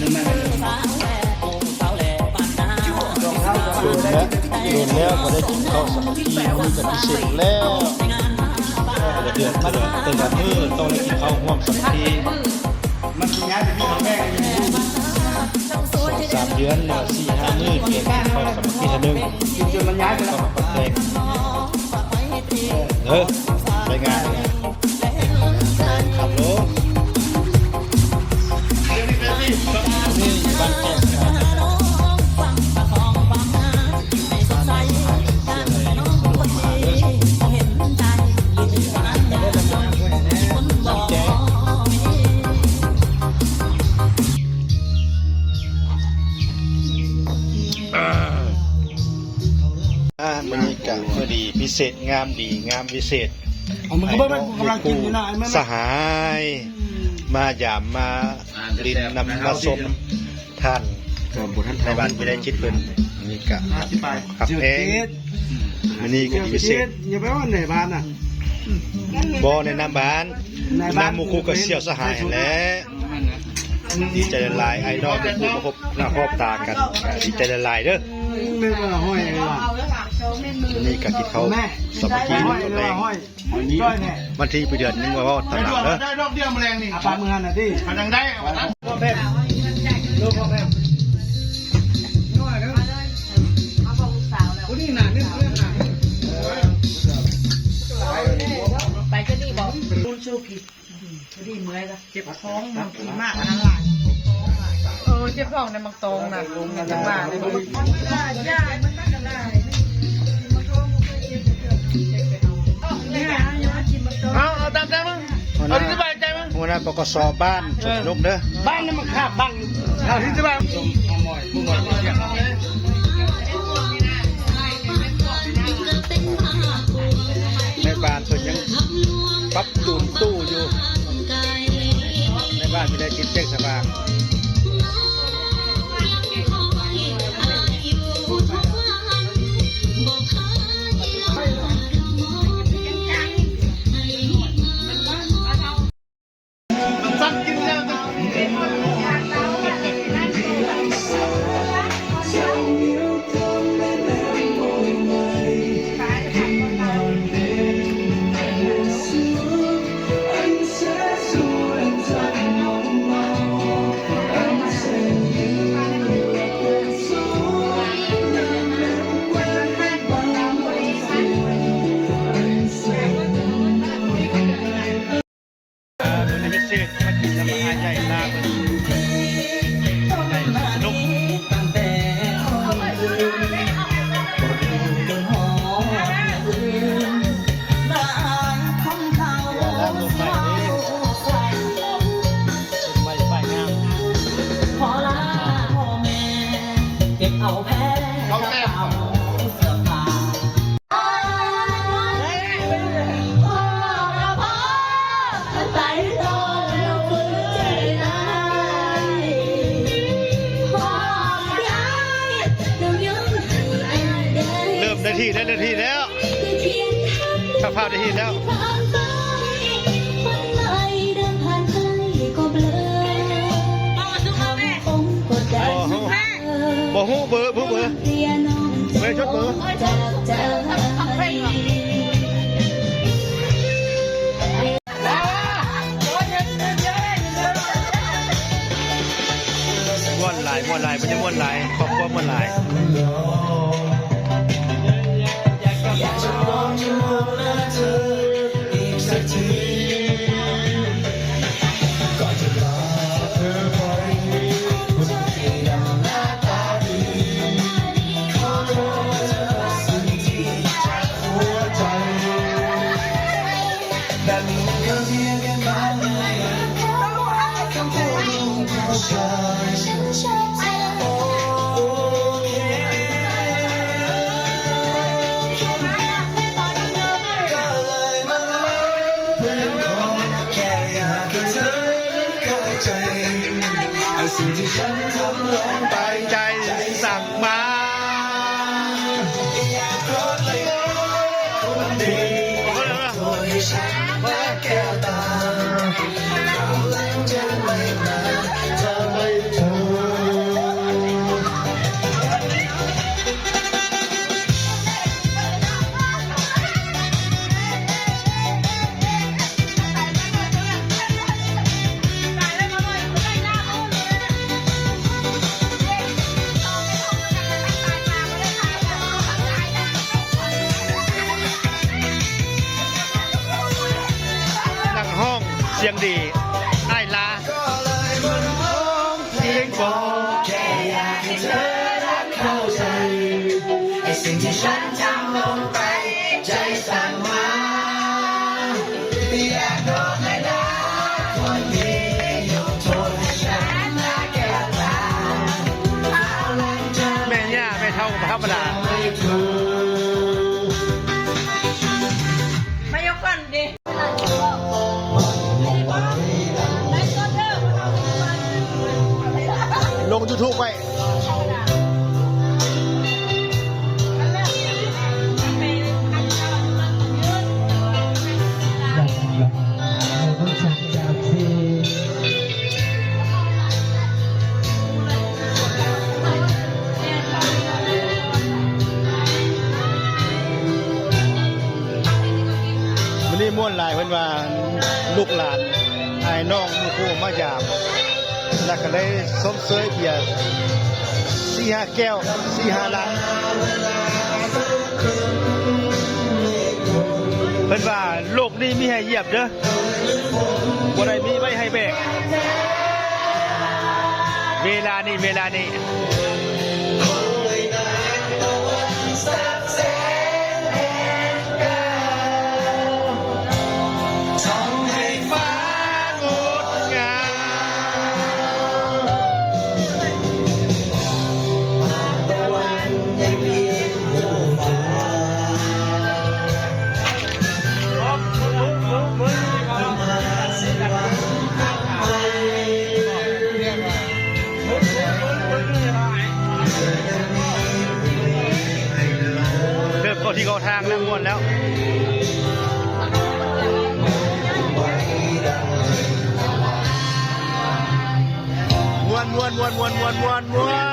ໂດນແລ້ວ ໂດນແລ້ວບໍ່ໄດ້ກິນເຂົ້າສາມັກຄີ ມື້ນີ້ກໍພິເສດແລ້ວ ແຕ່ລະເດືອນ ແຕ່ລະ ແຕ່ລະມື້ຕ້ອງໄດ້ກິນເຂົ້າຮ່ວມສາມັກຄີ ມັນຊິຍ້າຍໄປຢູ່ກັບແມ່ ສອງສາມເດືອນ ຫຼືວ່າສີ່ຫ້າມື້ ເທື່ອກິນເຂົ້າສາມັກຄີເທື່ອໜຶ່ງ ຈົນມັນຍ້າຍໄປແລ້ວ ເອີ ໄປງານ ຂັບລົງ ອາ ມື້ນີ້ກະມື້ດີພິເສດ ງາມດີງາມວິເສດ ເອົາ ໃຫ້ນ້ອງ ກຳລັງກິນຢູ່ນະ ສະຫາຍ ອືມ ມາຢາມມາຫຼິ້ນນຳ ອ່າ ມາຊົມທ່ານ ໃນບ້ານວິໄລຈິດເພິ່ນ ມື້ນີ້ກະຮັບແພງ ມື້ນີ້ກະດີພິເສດ ຢ່າໄປເວົ້າໃນບ້ານນະ ບໍ່ແນະນຳບ້ານ ນຳໝູ່ຄູ່ກັບສ່ຽວສະຫາຍຫັ້ນແຫຼະ ດີໃຈຫຼາຍໆ ອ້າຍນ້ອງເປັນຄູ່ມາພົບໜ້າພົບຕາກັນ ດີໃຈຫຼາຍໆເດີ ແມ່ນບໍ່ລະ ຫ້ອຍ ມື້ນີ້ກະກິນເຂົ້າສາມັກຄີ ມື້ແລງ ວັນທີປີເດືອນຍັງບໍ່ເວົ້າຕາມຫຼັງເດີ ໄດ້ດອກດຽວມື້ແລງນີ້ ເອົາປາກມື້ຫັ້ນນະຕິ ມັນຍັງໄດ້ ເອົາໄປ ໄປຈະດີບໍ່? ອືມ ພໍດີເມື່ອຍລະ ເຈັບທ້ອງ ມັນກິນໝາກອັນນັ້ນຫຼາຍ ເອີ ເຈັບທ້ອງໃນໝາກຕອງນະ ຈັ່ງວ່າເລີຍ ເອົາ ເອົາຕາມໃຈມຶງ ເອົາທີ່ສະບາຍໃຈມຶງ ຫົວໜ້າ ປກສ ບ້ານ ເອີ ສົມນົກເດີ ບ້ານນັ້ນມັນຂາບບັງ ເອົາທີ່ສະບາຍ ແມ່ບ້ານເພິ່ນຍັງປັບປູນຕູ້ຢູ່ ແມ່ບ້ານມີໄດ້ຈິດແຈ້ງສະຫວ່າງ. ເລີ່ມໄດ້ທີ່ ໄດ້ທີ່ແລ້ວ ເຈົ້າພາບໄດ້ທີ່ແລ້ວ ບໍ່ຮູ້ ບໍ່ຮູ້ເບີ ບໍ່ຮູ້ເບີ ບໍ່ໄດ້ຈົດເບີ ມ່ວນຫຼາຍ ມ່ວນຫຼາຍ ມື້ນີ້ມ່ວນຫຼາຍ ຄອບຄົວມ່ວນຫຼາຍ. ໃຈສັ່ງມາ ເ ສິ່งที่ฉันทำลงไป ใจสั่งมา อยากโดนไม่ได้ คนที่ยกโทษให้ฉัน และแก้ต่าง เอาแรงใจ แม่ย่าแม่เฒ่าก็บ่ธรรมดา ไม่ถูก มายกก่อนดิ ลง YouTube ไว้ ມື້ນີ້ມ່ວນຫຼາຍ ເພິ່ນວ່າລູກຫຼານ ອ້າຍນ້ອງໝູ່ຄູ່ມາຢາມ ແລ້ວກໍເລີຍຊົມເຊີຍເບຍສີ່ຫ້າແກ້ວ ສີ່ຫ້າລັງ ເພິ່ນວ່າໂລກນີ້ມີໃຫ້ຢຽບເດີ ບໍ່ໄດ້ມີໄວ້ໃຫ້ແບກ ເວລານີ້ ເວລານີ້ ເລີ່ມເຂົ້າທີ່ເຂົ້າທາງແລ້ວ ມ່ວນແລ້ວ ມ່ວນ ມ່ວນ ມ່ວນ.